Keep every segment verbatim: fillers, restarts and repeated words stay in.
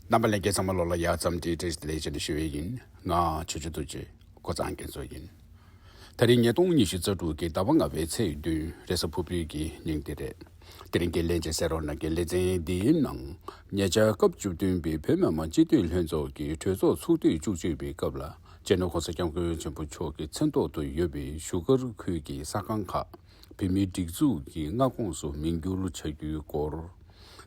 རྣམ་པ་ལྷན་རྒྱས་ཚང་མ་ལོ་ལ་ཡ་ཙམ་དེ་བཀྲ་ཤིས་བདེ་ལེགས་ཞེས་ཞུ་བའི་ཡིན། ང་ཆོས་རྗེ་རྡོ་རྗེ་ཀོ་ཚང་རྒྱ་མཚོ་ཡིན། ད་རིང་ཉིས་སྟོང་ཉི་ཤུ་རྩ་དྲུག་གི་ཟླ་བ་ལྔ་པའི་ཚེས་བདུན་རེས་གཟའ་ཕུར་བུའི་གི་ཉིན་དེ་རེད། དེ་རིང་གི་ལན་ཅན་གསན་རོགས་གནང་གི་ལེ་ཚན་འདིའི་ནང་ཉེ་ཆར་སྐབས་བཅུ་བདུན་པའི་བོད་མི་མང་སྤྱི་འཐུས་ལྷན་ཚོགས་ཀྱི་གྲོས་ཚོགས་ཚོགས་དུས་བཅུ་གཅིག་པའི་སྐབས་ལ་སྤྱི་ནོར་གོང་ས་སྐྱབས་མགོན་ཆེན་པོ་མཆོག་གི་མཚན་ཐོག་ཏུ་ཡོད་པའི་བཞུགས་སྒར་ཁུལ་གྱི་ས་ཁང་ཁག་བོད་མིའི་སྒྲིག་འཛུགས་ཀྱི་མངའ་ཁོངས་སུ་མིང་བསྒྱུར་བྱ་རྒྱུའི་སྐོར།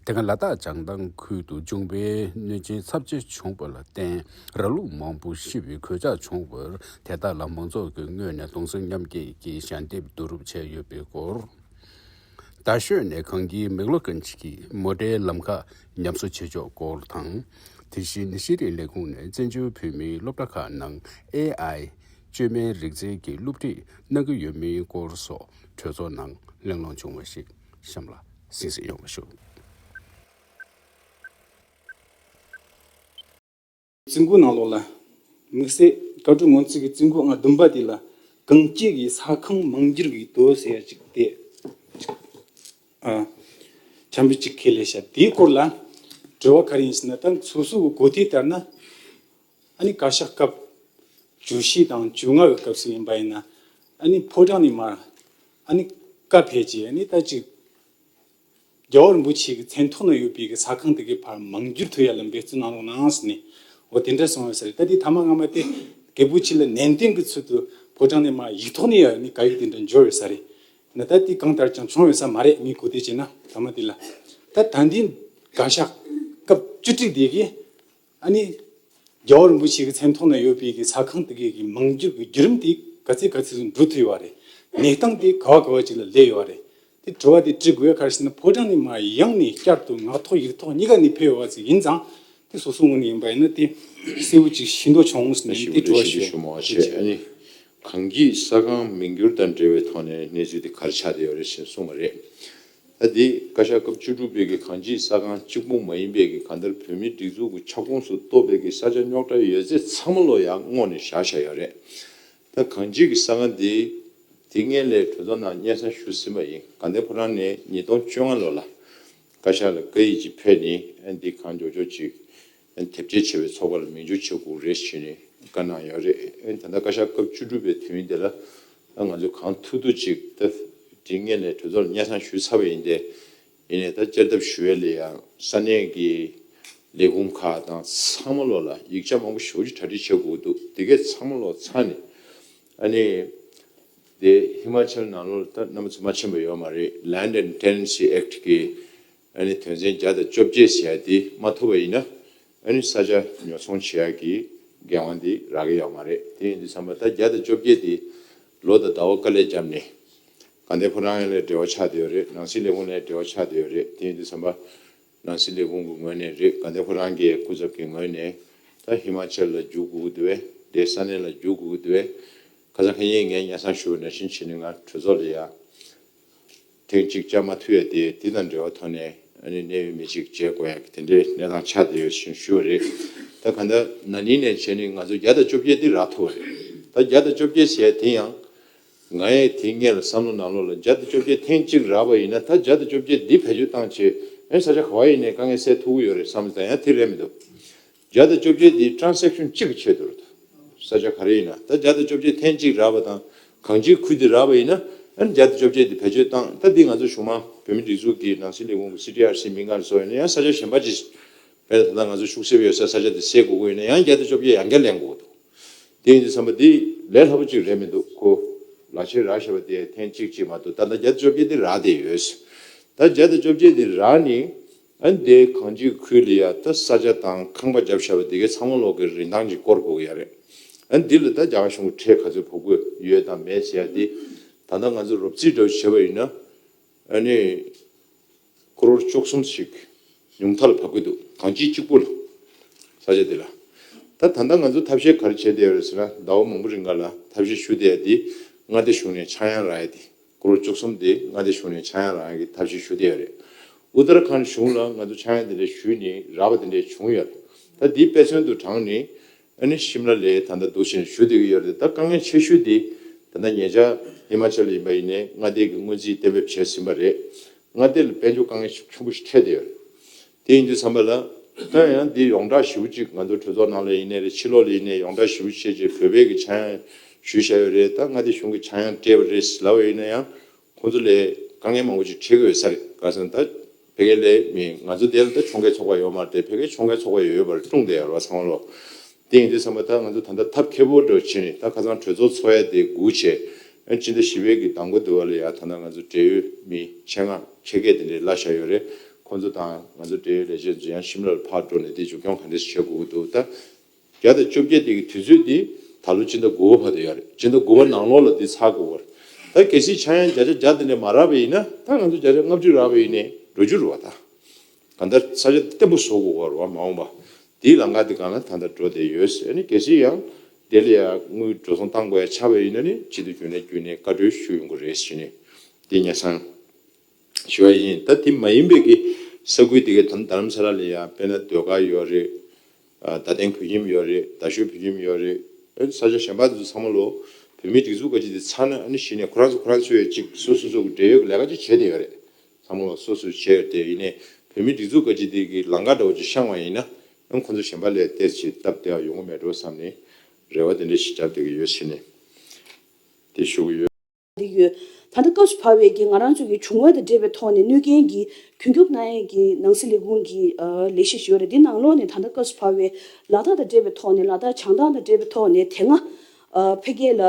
དེ་སྔ་ལ་དྭགས་བྱང་ཐང་ཁུལ་དུ་འབྱུང་བའི་གནོད་སྦྱིན་ཚབས་ཆེ་བྱུང་བ་ལ་བརྟེན་ར་ལུག་མང་པོ་ཤི་བའི་གོད་ཆག་བྱུང་བར་དེ་དག་ལ་མང་ཚོགས་ཀྱི་ངོས་ནས་གདུང་སེམས་མཉམ་སྐྱེད་ཀྱི་ཞལ་འདེབས་བསྡུ་རུབ་བྱས་ཡོད་པའི་སྐོར། རྡ་ཤོད་ནས་གངས་སྐྱིད་མེག་ལོ་ཀུན་ཇི་གི་མོ་ཊའི་ལམ་ཁ་ཉམས་གསོ་བྱེད་ཕྱོགས་སྐོར་དང་། དེ་བཞིན་ཤེས་རིག་ལས་ཁུངས་ནས་བཙན་བྱོལ་བོད་མིའི་སློབ་གྲྭ་ཁག་ནང་ཨེ་ཨའི་བཅོས་མའི་རིག་རྩལ་གྱི་སློབ་ཁྲིད་གནང་གི་ཡོད་མེད་སྐོར་སོགས་གྲོས་ཚོགས་ནང་གླེང་སློང་བྱུང་བ་ཞིག་གཤམ་ལ་གསན་གཟིགས་ཡོང་བ་ཞུ། རྩིས་འགོ་ནང་ལོགས་ལ། དམིགས་བསལ་བཀའ་འཁྲོལ་སྔོན་རྩིས་ཀྱི་རྩིས་འགོ་ལྔ་བདུན་པ་དེ་ལ་གངས་སྐྱིད་ཀྱི་ས་ཁང་མང་འགྱུར་གྱི་དོ་ཟེར་ཡ་ཅིག་དེ། ཨ། འཆར་འབུལ་ཅིག་ཁས་ལེན་བྱ་དེའི་སྐོར་ལ་དྲི་བ་ག་རེ་ཡིན་ཟེར་ན། ད་སོ་སོ་གི་གོ་ཐོས་ལྟར་ན། ཨ་ནི་བཀའ་ཤག་སྐབས་བཅུ་བཞི་དང་བཅོ་ལྔ་གི་སྐབས་སུ་ཡིན་པ་ཡིན་ན། ཨ་ནི་ཕོ་བྲང་ནས་མར་ཨ་ནི་བཀའ་ཕེབས་རྗེས་ཨ་ནི་ད་ཅིག་རྒྱལ་བ་རིན་པོ་ཆེ་གི་མཚན་ཐོག་ན་ཡོད་པའི་གི་ས་ཁང་དེ་གའི་ཕར་མང་འགྱུར་ཐུབ་ཡ་ལ་འབད་བརྩོན་གནང་རོགས་གནང་ཟེར་ནས། འོ་དེ་འདྲ་གསུངས་ཡོད་ས་རེད། ད་དེ་ཐ་མ་སྔ་མ་དེ་རྒད་པོ་ཆེ་ལ་ནན་ཏན་གྱི་ཚུལ་དུ་ཕོ་བྲང་ནས་མར་ཡིག་ཐོག་ནས་ཡ་ནི་བཀའ་ཡིག་དེ་འདྲ་འབྱོར་ཡོད་ས་རེད། ན་ད་དེ་གང་ལྟར་ཀྱང་བྱུང་ཡོད་ས་མ་རེད། ངས་གོ་བདེ་བྱས་ན་ཐ་མ་དེ་ལ། ད་ད་འདི་བཀའ་ཤག་སྐབས་བཅུ་དྲུག་དེ་གི་ཨ་ནི་རྒྱལ་བ་རིན་པོ་ཆེ་གི་མཚན་ཐོག་ན་ཡོད་པའི་གི་ས་ཁང་དེ་གའི་གི་མང་འགྱུར་གྱི་བརྒྱུད་རིམ་དེ་ག་ཚོད་ག་ཚོད་འགྲོ་ཐུབ་ཡོད་རེད། གནས་སྟངས་དེ་ག་བ་ག་བ་ཅིག་ལ་སླེབས་ཡོད་རེད། དེ་དྲི་བ་དེ་དྲི་དགོས་ཡ་ག་རེ་ཟེར་ན། ཕོ་བྲང་ནས་མར་ཡང་ནས་བསྐྱར་དུ་ངག་ཐོག་ཡིག་ཐོག་གཉིས་ཀ་ནས་ཕེབས་ཡོད་པ་ཅིག་ཡིན་ཙང་། དེ་སོ་སོ་ངོས་ནས་ཡིན་པ་ཡིན་ན་དེ་གསལ་པོ་ཅིག་ཤེས་འདོད་བྱུང་ཟེར་ནས་ཞིབ་དེ་དྲི་བ་ཞུ། ཞུ་མ་བྱས། ཨ་ནི་གངས་སྐྱིད་ས་ཁང་མིང་བསྒྱུར་དང་འབྲེལ་བའི་ཐོག་ནས་གནས་ཚུལ་དེ་ག་རེ་ཆགས་བསྡད་ཡོད་རེད་ཞེས་གསུངས་པ་རེད། ད་འདི་བཀའ་ཤག་སྐབས་བཅུ་དྲུག་པའི་གི་གངས་སྐྱིད་ས་ཁང་གཅིག་པུ་མ་ཡིན་པའི་གི་གང་ལྟར་བོད་མིའི་སྒྲིག་འཛུགས་ཀྱི་ཁྱབ་ཁོངས་སུ་གཏོགས་པའི་གི་ས་ཆ་རྙོག་དྲ་ཡོད་ཚད་ཚང་མ་ལོ་ཡང་སྔོག་ནས་བཞག་བཞག་ཡོད་རེད། ད་གངས་སྐྱིད་ཀྱི་ས་ཁང་འདི་དེ་སྔོན་ལ་གྲོས་ཚོགས་ནང་སྙན་སེང་ཞུས་ཟིན་པ་ཡིན། དགའ་ལྡན་ཕོ་བྲང་ནས་ཉིས་སྟོང་བཅོ་ལྔ་ལོ་ལ་བཀའ་ཤག་ལ་བཀའ་ཡིག་ཅིག་ཕེབས་ནས། ཨ་འདི་གང་མགྱོགས་མགྱོགས་ཅིག་དེབ་སྐྱེལ་བྱས་པའི་ཚོགས་པ་ལ་མིང་འཇོག་བྱེད་དགོས་རེད་ཞུས་ནས་བཀའ་གནང་ཡོད་རེད། ད་ལྟ་བཀའ་ཤག་སྐབས་བཅུ་དྲུག་པའི་དུས་ཡུན་དེ་ལ་ང་ཚོས་གང་ཐུབ་ཐུབ་ཅིག་ད་དེ་སྔོན་ལ་གྲོས་ཚོགས་ལ་སྙན་སེང་ཞུས་ཚར་བ་ཡིན་ཏེ། ཡིན་ནའི་ད་བསྐྱར་ལྡབ་ཞུ་ཡས་ལ་ཡང་ས་གནས་ཀྱི་ལས་ཁུངས་ཁག་དང་ཚང་མ་ལོ་ལ་ཡིག་ཆ་མང་པོ་ཞེ་པོ་ཅིག་གྲ་སྒྲིག་བྱེད་དགོས་འདུག་དེ་གས་ཚང་མ་ལོ་ཚར་ནས། ཨ་ནི་དེ་ཧི་མ་ཅལ་ནང་ལོགས་ལ་ད་རྣམ་པ་ཚོ་མ་ཕྱིན་པ་ཡོད་མ་རེད། Land and Tenancy Act གི་ཨ་ནི་དོན་ཚན་བརྒྱ་དང་བཅོ་བརྒྱད་ཟེར་ཡ་དེ་མ་ཐོབ་པ་ཡིན་ན། ཨ་ནི་ས་ཆ་ཉོ་ཚོང་བྱེད་ཡག་གི་འགན་དབང་དེ་རག་གི་ཡོད་མ་རེད། དེ་ཡིན་དུས་ཙམ་པ་ད་བརྒྱ་དང་བཅོ་བརྒྱད་དེ་ལོ་དང་ཟླ་བ་དཀའ་ལས་བརྒྱབ་ནས། དགའ་ལྡན་ཕོ་བྲང་ལ་འབྲེལ་བ་ཆགས་བསྡད་ཡོད་རེད། ནང་སྲིད་ལས་ཁུངས་ལ་འབྲེལ་བ་ཆགས་བསྡད་ཡོད་རེད། དེ་ཡིན་དུས་ཙམ་པ་ནང་སྲིད་ལས་ཁུངས་ཀྱི་ངོས་ནས་རེད། དགའ་ལྡན་ཕོ་བྲང་གི་སྐུ་ཚབ་ཀྱི་ངོས་ནས་ད་ཧི་མ་ཅལ་ལ་རྒྱུག་དགོས་ཀྱི་འདུག་བས། དེ་ས་གནས་ལ་རྒྱུག་དགོས་ཀྱི་འདུག་བས། ཁ་སང་ཁ་ཉིན་ངས་སྙན་སེང་ཞུས་པ་ནང་བཞིན་བྱས་ནས་ང་གྲོས་ཚོགས་ལ་ཡ་ཐེངས་གཅིག་བཅར་མ་ཐུབ་ཡ་དེ་དེ་དང་འབྲེལ་བ་ཐོག་ནས་ཨ་ནི་གནད་ཡོད་མི་གཅིག་མཇལ་དགོས་ཡ་གི་དེ་འདྲའི་གནས་སྟངས་ཆགས་བསྡད་ཡོད་ཞེས་ཞུས་པ་རེད། ད་ག་འདྲ་ན་ནིང་ནས་བྱས་ནས་ང་ཚོ་བརྒྱ་དང་བཅོ་བརྒྱད་དེ་རག་ཐུབ་པ་རེད། ད་བརྒྱ་དང་བཅོ་བརྒྱད་ཟེར་ཡ་དེ་ཡང་ང་ཡི་དེ་སྔོན་ལ་བསམ་བློ་ནང་ལོགས་ལ་བརྒྱ་དང་བཅོ་བརྒྱད་ཐེངས་གཅིག་རག་པ་ཡིན་ན། ད་བརྒྱ་དང་བཅོ་བརྒྱད་འདི་བེད་སྤྱོད་བཏང་བྱས་ཨ་ནི་ས་ཆ་ག་བ་ཡིན་ནའི་དཀའ་ངལ་སེལ་ཐུབ་ཀྱི་ཡོད་རེད་བསམ་ཙང་ཡང་དེ་རེད་མི་འདུག་བརྒྱ་དང་བཅོ་བརྒྱད་འདི་transaction་གཅིག་གི་ཆེད་དུ་རེད། ས་ཆ་ག་རེ་ཡིན་ན་ད་བརྒྱ་དང་བཅོ་བརྒྱད་ཐེངས་གཅིག་རག་པ་དང་། གངས་སྐྱིད་ཁུལ་འདི་རག་པ་ཡིན་ན་ཨ་ནི་བརྒྱ་དང་བཅོ་བརྒྱད་འདི་བེད་སྤྱོད་བཏང་། ད་འདི་ང་ཚོ་གཞུང་མང་བོད་མིའི་སྒྲིག་འཛུགས་ཀྱི་ནང་སྲིད་ལས་ཁུངས་ཀྱི་སི་ཊི་ཨར་སི་མིང་སྒང་ལ་བཟོ་ཡིན་ན་ཡང་ས་ཆ་གཞན་པ་ཅིག་དཔེར་ན་ད་ལྟ་ང་ཚོ་ཤུག་སེབ་ཡོད་ས་ས་ཆ་འདི་སེལ་དགོས་ཀྱི་ཡོད་ན་ཡང་བརྒྱ་དང་བཅོ་བརྒྱད་ཡང་བསྐྱར་ལེན་དགོས་འདུག་དེ་ཡིན་དུས་ཙམ་པ་འདི་ལས་སླ་པོ་ཅིག་རེད་མི་འདུག་ཁོ་ལག་ཁྱེར་རག་བཞག་པ་དེ་ཐེངས་གཅིག་གཅིག་མ་གཏོགས། ད་ལྟ་བརྒྱ་དང་བཅོ་བརྒྱད་འདི་རག་བསྡད་ཡོད། ད་བརྒྱ་དང་བཅོ་བརྒྱད་འདི་རག་ནི། ཨ་ནི་དེ་གངས་སྐྱིད་ཁུལ་ལ་ཡ་ད་ས་ཆ་དང་ཁང་པ་བརྒྱབ་བཞག་པ་དེ་གའི་ཚང་མ་ལོག་གི་རིན་ཐང་ཅིག་སྐོར་དགོས་ཀྱི་ཡ་རེད། ཨ་ནི་འདི་ལ་ད་རྒྱ་གར་གཞུང་གི་ཁྲལ་ག་ཚོད་འབབ་དགོས་ཡོད་དང་མེད་ཟེར་ཡ་དེ། ད་ལྟ་ང་ཚོ་རོབ་རྩིས་འདྲ་བོ་བྱས་པ་ཡིན་ན། ཨ་ནི་ཀོ་རོར་བཅུ་གསུམ་ཞིག་ཉུང་མཐའ་ལ་བབས་ཀྱི་འདུག་གངས་སྐྱིད་གཅིག་པུ་ལ། ས་ཆ་དེ་ལ། ད་ད་ལྟ་ང་ཚོ་ཐབས་ཤེས་ག་རེ་བྱས་བསྡད་ཡོད་རེད་ཟེར་ན། ཟླ་བ་མང་པོ་རིང་ག་ལ་ཐབས་ཤེས་ཞུ་བསྡད་ཡ་དེ་མངའ་སྡེ་གཞུང་ནས་ཆག་ཡང་རག་ཡ་དེ། ཀོ་རོར་བཅུ་གསུམ་དེ་མངའ་སྡེ་གཞུང་ནས་ཆག་ཡང་རག་ཡ་གི་ཐབས་ཤེས་ཞུ་བསྡད་ཡོད་རེད། ཨུ་ཏར་ཁཱན་གཞུང་ལ་ང་ཚོ་ཆག་ཡང་དེ་འདྲ་ཞུས་ནས་རག་པ་དེ་འདྲ་བྱུང་ཡོད་རེད། ད་དེའི་དཔེ་མཚོན་དུ་དྲངས་ནས་ཨ་ནི་ཤིམ་ལ་ལ་ད་ལྟ་འདུག་བྱས་ནས་ཞུ་བསྡད་ཀྱི་ཡོད་རེད། ད་དཀའ་ངལ་ཆེ་ཤོས་དེ་ད་ལྟ་ཉེ་ཆར་ཧི་མ་ཅལ་ཡིན་པ་ཡིན་ནའི་མངའ་སྡེ་གི་སྔོན་རྩིས་གཏན་འབེབས་བྱས་ཟིན་པ་རེད། མངའ་སྡེ་ལ་དཔལ་འབྱོར་དཀའ་ངལ་ཞིག་ཆེན་པོ་ཞིག་འཕྲད་བསྡད་ཡོད་རེད། དེ་ཡིན་དུས་ཙམ་པ་ལ་ ད་ཡང་འདི་ཡོངས་གྲགས་ཞེ་པོ་ཅིག་ང་ཚོ་གྲོས་ཚོགས་ནང་ལ་ཡིན་ནའི་རེད། ཕྱི་ལོགས་ལ་ཡིན་ནའི་ཡོངས་གྲགས་ཞེ་པོ་བྱས་ཅིག་བོད་པའི་གི་ཆག་ཡང་ཞུས་བཞག་ཡོད་རེད། ད་མངའ་སྡེ་གཞུང་གི་ཆག་ཡང་སྤྲད་པ་རེད་ལབ་པ་ཡིན་ན་ཡང་། ཁོང་ཚོ་ལས་དཀའ་ངལ་མང་པོ་ཅིག་འཕྲད་ཀྱི་ཡོད་ས་རེད། ག་ཟེར་ན་ད་ཕ་གི་ལས་མི་ང་ཚོ་དེ་ལ་ད་ཕྱོགས་འགལ་ཚོགས་པ་ཡོད་མ་རེད་དེ། ཕ་གི་ཕྱོགས་འགལ་ཚོགས་པ་ཡོད་ཡོད་པར་སྲུང་བསྡད་ཡོད་རེད་བ། ཚང་མ་ལོ། དེ་ཡིན་དུས་ཙམ་པ་ད་ང་ཚོ་ད་ལྟ་ཐབས་མཁས་པོ་འདྲ་བྱས་ནས་ད་ཁ་སང་གྲོས་ཚོགས་ཚོགས་ཡ་དེ་སྒུག་བྱས། ཨ་ཕྱི་ཟླ་བཞི་པའི་གི་ཟླ་མགོ་དེ་བ་ལ་ཡ་ད་ལྟ་ང་ཚོ་འབྲེལ་ཡོད་མི་ཆེད་མངགས་ཁྱེད་སྐད་དེ་འདྲས་གླ་བཞག་ཡོད་རེད། ཁོང་ཚོ་དང་ང་ཚོ་འབྲེལ་ཡོད་ལས་བྱེད་ཚོ་ཡང་ཤིམ་ལ་ལ་ཕར་འགྲོ་ནས་དེ་མཇུག་སྐྱོང་ག་འདྲས་བྱེད་དགོས་ཀྱི་འདུག་ད་བརྒྱ་དང་བཅོ་བརྒྱད་དེ་གི་དུས་ཚོད་དེ་ད་ལོ་ཕྱི་ཟླ་དགུ་པ་བར་དུ་ཡོད་རེད། ཕྱི་ཟླ་དགུ་པ་ནང་ལོགས་ལ་དེ་ཚར་དགོས་པ་རེད། ད་གལ་སྲིད་ཆག་ཡང་བརྒྱ་ཆ་བརྒྱ་དེ་འདྲས་མ་རག་པ་ཡིན་ན་ད་ང་ཚོ་བརྒྱ་ཆ་ལྔ་བཅུ་རག་པ་ཡིན་ནའི་འགྲོ་རྒྱུ་རེད་བ། ད་གང་ལྟར་ས་ཆ་བརྟན་པོ་བཟོ་དགོས་པ་རེད་བ། མ་འོངས་པ་དེའི་ལམ་ཁ་དེ་སྒང་ལ་ད་ལྟ་འགྲོ་བསྡད་ཡོད་ཟེར་ནས། གལ་སྲིད་ཡང་དེ་ལ་ཡང་དངུལ་འགྲོ་སོང་བཏང་དགོས་ཡ་ཆགས་པ་ཡིན་ན་ནི་སྤྱི་འཐུས་རྒྱུན་ལས་བརྒྱུད་ནས་བཀའ་འཁྲོལ་ཞུ་ཡོང་གི་རེད་ཟེར་ནས་དེ་སྙན་སེང་ཞུ་བ་ཡིན། ད་དེ་མ་ཡིན་པའི་གི་ས་ཁུལ་དེ་གའི་ད་རྡ་རམ་ས་ལ་ལ་ཡ་དཔེར་ན་ཟློས་གར་ཡོད་རེད། ཨ་རྡ་སྟེང་བོད་ཁྱིམ་ཡོད་རེད། རྡ་ཤོད་བོད་ཁྱིམ་ཡོད་རེད། ཨ་ས་ཆ་གཞན་པ་དེ་ཚོ་ཚང་མ་ལོ་བོད་མིའི་སྒྲིག་འཛུགས་ག་ཅིག་དེ་ཚར་ན་ཨ་ནི་གཞི་ནས་ཁོ་རང་ཚོ་ཁོ་རང་ཚོའི་ཅིག་སོ་སོ་སོ་གི་འབྲེལ་ཡོད་ཀྱི་ལས་ཀ་ཅིག་བྱས་བསྡད་ཡོད་རེད། ཚང་མ་ལོ་སོ་སོས་བྱས་ཡོད་དེ། ཡིན་ནའི་བོད་མིའི་སྒྲིག་འཛུགས་ག་ཅིག་དེ་གི་ལམ་ཁ་འདྲ་བོ་ཅིག་བཤངས་པ་ཡིན་ན་ཨ་ཁོ་ཚོ་གཞན་པ་ལས་ཏོག་ཙམ་སྟབས་བདེ་བ་ཡོང་གི་མེད་འགྲོ་བསམ་ནས་རེ་བ་དེ་འདྲ་ཞིག་བརྒྱབ་བསྡད་ཀྱི་ཡོད་ཟེར་ནས་དེ་ཞུ་གི་ཡོད། འདི་ཡོད། ད་ལྟ་སྐབས་སུ་བབས་པའི་གི་ང་རང་ཚོ་གི་བྱུང་བ་དང་འབྲེལ་བའི་ཐོག་ནས་གནོད་སྐྱོན་གྱི་གྱོང་གུད་གནང་ཡས་ཀྱི་ནང་སྲིད་ལས་ཁུངས་ཀྱི་ཨ་ལས་གཞི་ཞིག་ཡོད་རེད། འདི་ནང་ལོགས་ནས་ད་ལྟ་སྐབས་སུ་བབས་པའི་ལ་དྭགས་དང་འབྲེལ་བའི་ཐོག་ནས་ལ་དྭགས་བྱང་ཐང་དང་འབྲེལ་བའི་ཐོག་ནས་དེ་སྔ་ཨ་ཕ་གི་ལ་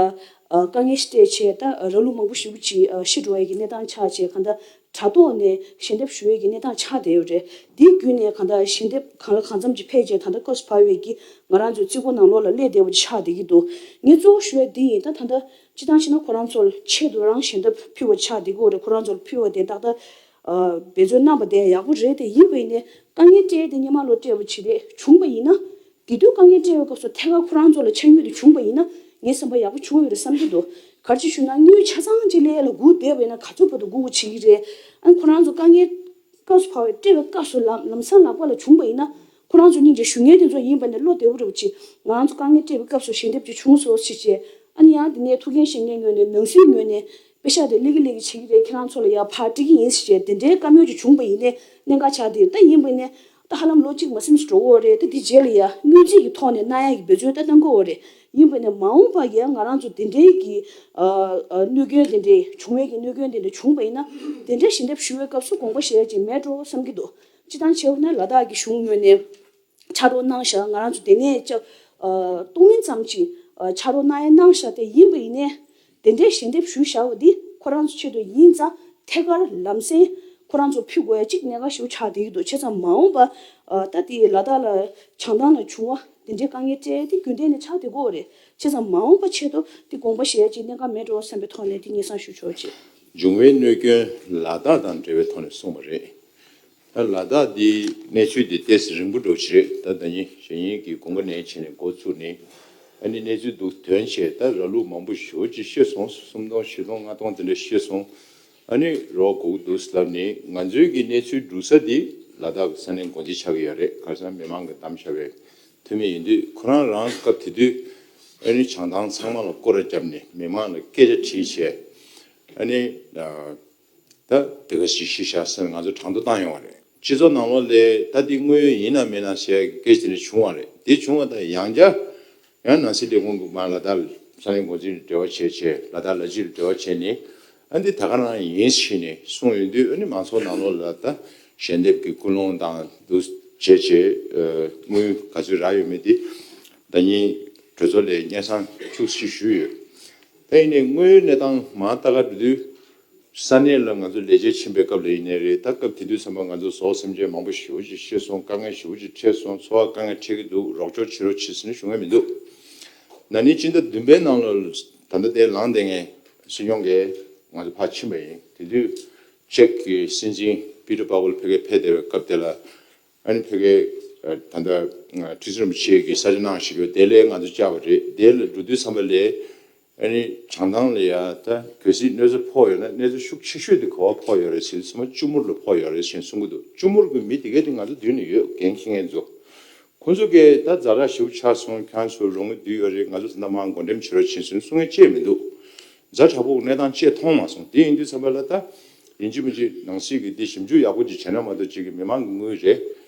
ཨ་དཀའ་ངལ་ཞིག་འཕྲད་བྱས། ད་ར་ལུག་མང་པོ་ཞེ་པོ་ཅིག་ཨ་ཤི་འགྲོ་ཡས་ཀྱི་གནས་སྟངས་ཆགས་བྱས། གང་ལྟར་དྲ་ཐོག་ནས་ཞལ་འདེབས་ཞུ་ཡས་ཀྱི་གནས་སྟངས་ཆགས་བསྡད་ཡོད་རེད། འདི་བརྒྱུད་ནས་གང་ལྟར་ཞལ་འདེབས་གང་ལ་གང་འཚམ་ཅིག་ཕེབས་བྱས་ད་ལྟ་སྐབས་སུ་བབས་པའི་གི་ང་རང་ཚོའི་རྩིས་འཁོར་ནང་ལོགས་ལ་སླེབས་བསྡད་པ་ཅིག་ཆགས་བསྡད་ཀྱི་འདུག་ངས་གཙོ་བོ་ཞུ་ཡ་འདི་ཡིན། ད་ད་ལྟ་སྤྱིར་བཏང་བྱས་ན་ཁོ་རང་ཚོར་ཆེད་དུ་རང་ཞལ་འདེབས་ཕུལ་བ་ཆགས་བསྡད་ཀྱི་ཡོད་རེད། ཁོ་རང་ཚོར་ཕུལ་བ་དེ་ཏག་ཏག་ཨ་འབད་བརྩོན་གནང་པ་དེ་ཡག་པོ་རེད། དེ་ཡིན་པ་ཡིན་ནའི་དཀའ་ངལ་འཕྲད་དེ་སྔོན་མ་ལོ་སྤྲད་པ་ཅིག་རེད། བྱུང་པ་ཡིན་ན་དེ་དུས་དཀའ་ངལ་འཕྲད་པའི་སྐབས་སུ་ཐད་ཀར་ཁོ་རང་ཚོ་ལ་ཆ་དངུལ་དེ་བྱུང་པ་ཡིན་ན་ངའི་བསམ་པ་ཡག་པོ་བྱུང་ཡོད་རེད་བསམ་གྱི་འདུག་ག་རེ་ཅིག་ཞུས་ན་དངུལ་ཆ་ཚང་ཅིག་སླེབས་ཡ་ལ་སྒུག་བསྡད་པ་ཡིན་ན་ག་ཚོད་བར་དུ་སྒུག་དགོས་བྱེད་ཀྱི་རེད། ཨ་ཁོ་རང་ཚོ་དཀའ་ངལ་སྐབས་སུ་བབས་པའི་སྤྲད་པའི་སྐབས་སུ་ལམ་ལམ་སང་ལག་པ་ལ་བྱུང་པ་ཡིན་ན་ཁོ་རང་ཚོ་སྙིང་རྗེ་ཞུ་མཁན་དེ་ཚོ་ཡིན་པ་ནས་བློ་བདེ་པོ་རེད་པ་ཅིག་ང་རང་ཚོ་དཀའ་ངལ་འཕྲད་པའི་སྐབས་སུ་ཞལ་འདེབས་ཅིག་བྱུང་སོང་ཞེས་བྱས། ཨ་ནི་ཡང་དེ་ནས་ཐུགས་འགན་བཞེས་མཁན་ངོས་ནས་ནང་སྲིད་ངོས་ནས་པེ་ཤག་དེ་སླེབས་ཀྱི་སླེབས་ཀྱི་བྱེད་ཀྱི་རེད། ཁྱེད་རང་ཚོ་ལ་ཡར་ཕར་སྤྲད་ཀྱི་ཡིན་ཞེས་བྱས་དེ་འདྲའི་བཀའ་མོལ་ཅིག་བྱུང་པ་ཡིན་ནའི་གནད་འགག་ཆགས་བསྡད་ཡོད། ད་ཡིན་པ་ནས་ད་ཧ་ལམ་ལོ་གཅིག་མ་ཟིན་འགྲོ་གི་ཡོད་རེད། ད་དེ་རྗེས་ལ་ཡ་སྔོན་རྩིས་ཀྱི་ཐོག་ནས་གནང་ཡ་གི་འབད་བརྩོན་ད་གནང་གི་ཡོད་རེད། ཡིན་པ་ནས་མ་འོངས་པ་ཡ་ང་རང་ཚོ་དེ་འདྲའི་གི་ཨ་ཨ་གནོད་སྐྱོན་དེ་འདྲའི་བྱུང་བའི་གི་གནོད་སྐྱོན་དེ་འདྲ་བྱུང་པ་ཡིན་ན་དེ་འདྲའི་ཞལ་འདེབས་ཞུ་བའི་སྐབས་སུ་དགོངས་པ་བཞེས་ཡ་ཅིག་མེད་འགྲོ་བསམ་གྱི་འདུག་སྤྱིར་བཏང་བྱས་པ་ན་ལ་དྭགས་ཀྱི་གཞུང་ངོས་ནས་ཕྱག་རོགས་གནང་ཤག་ང་རང་ཚོ་དེ་ནས་ཅིག་ཨ་གཏོང་མིན་ཙམ་ཅིག་ཨ་ཕྱག་རོགས་གནང་ཡ་གནང་ཤག་དེ་ཡིན་པ་ཡིན་ནའི་དེ་འདྲའི་ཞལ་འདེབས་ཞུས་བཞག་པ་འདི་ཁོ་རང་ཚོ་ཆེད་དུ་ཡིན་ཙང་ཐད་ཀར་ལམ་སེང་ཁོ་རང་ཚོ་ཕུལ་དགོས་ཡ་གཅིག་གནད་འགག་ཞེ་པོ་ཆགས་བསྡད་ཀྱི་འདུག་བྱས་ཙང་མ་འོངས་པ་ཨ་ད་དེ་ལ་དྭགས་ལ་བྱང་ཐང་ལ་བྱུང་བ་དེ་འདྲའི་དཀའ་ངལ་འཕྲད་དེ་རྒྱུན་ལྡན་ནས་ཆགས་བསྡད་ཀྱི་ཡོད་རེད། བྱས་ཙང་མ་འོངས་པ་ཆེད་དུ་དེ་དགོངས་པ་བཞེས་ཡ་གཅིག་གནད་འགག་མེད་འགྲོ་བསམ་པའི་ཐོག་ནས་དེ་སྙན་སེང་ཞུ་ཆོག་ཅེས། འབྱུང་བའི་གནོད་སྐྱོན་ལ་དྭགས་དང་འབྲེལ་བའི་ཐོག་ནས་གསུངས་པ་རེད། ད་ལ་དྭགས་འདི་གནས་ཚུལ་འདི་ཏོག་ཙམ་རིང་པོ་འགྲོ་གི་རེད། ད་ཟླ་ཉིན་གཞེས་ཉིན་གྱི་དགུན་ཁ་ནས་བྱས་ནས་འགོ་བཙུགས་ནས་ཨ་ནི་གནས་ཚུལ་འདུག་དོན་བྱས། ད་ར་ལུག་མང་པོ་ཞེ་པོ་ཅིག་ཤི་སོང་། སུམ་སྟོང་བཞི་སྟོང་ལྔ་སྟོང་དེ་འདྲ་ཤི་སོང་། ཨ་ནི་རོ་སྒུག་འདུག་ལབ་ནས་ང་ཚོའི་གི་གནས་ཚུལ་སྒྲུག་ས་འདི་ལ་དྭགས་ཀྱི་ས་གནས་འགོ་འཛིན་ཆགས་ཀྱི་ཡོད་རེད། ག་རེ་ཟེར་ན་མི་མང་གི་གདམ་བྱ་བའི་འཐུས་མི་ཡིན་དུས་ཁོ་རང་རང་སྐབས་དེ་དུས་ཨ་ནི་བྱང་ཐང་ཚང་མ་ལ་སྐོར་ར་བརྒྱབ་ནས་མི་མང་ལ་སྐད་ཆ་དྲིས་བྱས། ཨ་ནི་ད་དེ་ག་ཞིག་ཤི་ཤག་ཟེར་ང་ཚོ་གྲངས་ཐོ་བཏང་ཡོང་བ་རེད། སྤྱི་ཚོགས་ནང་ལོགས་ལ་ད་འདི་དངོས་ཡོད་ཡིན་ན་མིན་ན་ཟེར་སྐད་ཆ་དེ་འདྲ་བྱུང་བ་རེད། དེ་བྱུང་བ་དང་ཡང་བསྐྱར་ཡང་ནང་སྲིད་ལས་ཁུངས་ཀྱི་མར་ལ་དྭགས་ས་གནས་འགོ་འཛིན་ལ་འབྲེལ་བ་བྱས་བྱས། ལ་དྭགས་ལ་སྤྱི་ལ་འབྲེལ་བ་བྱས་ནས་ཨ་འདི་ད་ག་རང་ཡིན་ཞེས་ནས་གསུངས་ཡོང་དུས་ཨ་ནི་མང་ཚོགས་ནང་ལོགས་ལ་ད་ཞལ་འདེབས་ཀྱི་ཀུན་སློང་དང་འདུ་བྱས་བྱས་དངུལ་ག་ཚོད་རག་ཡོད་མེད་དེ་ཟླ་ཉིན་གྲོས་ཚོགས་ལ་སྙན་སེང་ཁྱུག་ཙམ་ཞུས་ཡོད། ད་ཡིན་ནའི་དངོས་ཡོད་གནས་སྟངས་མར་ལྟ་ག་འགྲོ་དུས། ས་གནས་ལ་ང་ཚོ་ལས་བྱེད་ཕྱིན་པའི་སྐབས་ལ་ཡིན་ནའི་རེད། ད་སྐབས་དེ་དུས་ཙམ་པ་ང་ཚོ་ཟོག་སེམས་ཅན་མང་པོ་ཞེ་པོ་ཅིག་ཤི་སོང་། དཀའ་ངལ་ཞེ་པོ་ཅིག་འཕྲད་སོང་། འཚོ་བ་དཀའ་ངལ་འཕྲད་ཀྱི་འདུག་རོགས་སྐྱོར་བྱེད་རོགས་བྱེད་ཟེར་ནས་ཞུ་མཁན་མི་འདུག་ན་ནིང་སྤྱི་ཟླ་བདུན་པའི་ནང་ལ་ད་ལྟ་དེ་ལངས་བསྡད་མཁན་སྲིད་སྐྱོང་གིས་ང་ཚོ་ཕར་ཕྱིན་པ་ཡིན། དེ་དུས་ཅེཀ་གི་སྲིད་འཛིན་པི་ཏྲ་པ་ཝལ་ཕ་གིར་ཕེབས་བསྡད་པའི་སྐབས་དེ་ལ་ཨ་ནི་ཕ་གིའི་ད་ལྟ་ཁྲི་ཟུར་རིན་པོ་ཆེ་གི་ས་ཆ་གནང་བཞག་ཡོད། དེ་ལ་ང་ཚོ་བཅར་བ་རེད། དེ་ལ་འགྲོ་དུས་ཙམ་པ་ལ། ཨ་ནི་བྱང་ཐང་ལ་ཡ་ད་གལ་སྲིད་གནོད་འཚེ་ཕོག་ཡོད་ན་གནོད་འཚེ་ཤུགས་ཆེ་ཤོས་དེ་ག་པར་ཕོག་ཡོད་རེད་ཟེར་དུས་ཙམ་པ་ལྕུམ་མུར་ལ་ཕོག་ཡོད་རེད་ཟེར་གསུང་གི་འདུག་ལྕུམ་མུར་གྱི་མི་དེ་གས་དེ་ང་ཚོ་མདུན་ནས་ཡོད། འགན་འཁྱེར་མཁན་ཚོ། ཁོང་ཚོ་གས་ད་ཛ་དྲག་ཞེ་པོ་ཆགས་སོང་། ཁྱེད་རང་ཚོ་རོགས་དངུལ་བསྡུས་ཡོད་རེད། ང་ཚོ་ད་ལྟ་མར་འགོ་འགྲེམས་བྱེད་རོགས་བྱེད་ཟེར་གསུང་མཁན་ཅིག་མི་འདུག་ཛ་དྲག་པོ་གནས་སྟངས་ཅིག་མཐོང་མ་སོང་། དེ་ཡིན་དུས་ཙམ་པ་ལ་ད་ཡིན་གཅིག་མིན་གཅིག་ནང་སྲིད་ཀྱི་དེ་ཞིབ་འཇུག་ཡག་པོ་ཅིག་བྱས་ན་མ་གཏོགས་ཅིག་གི་མི་མང་གི་དངུལ་རེད།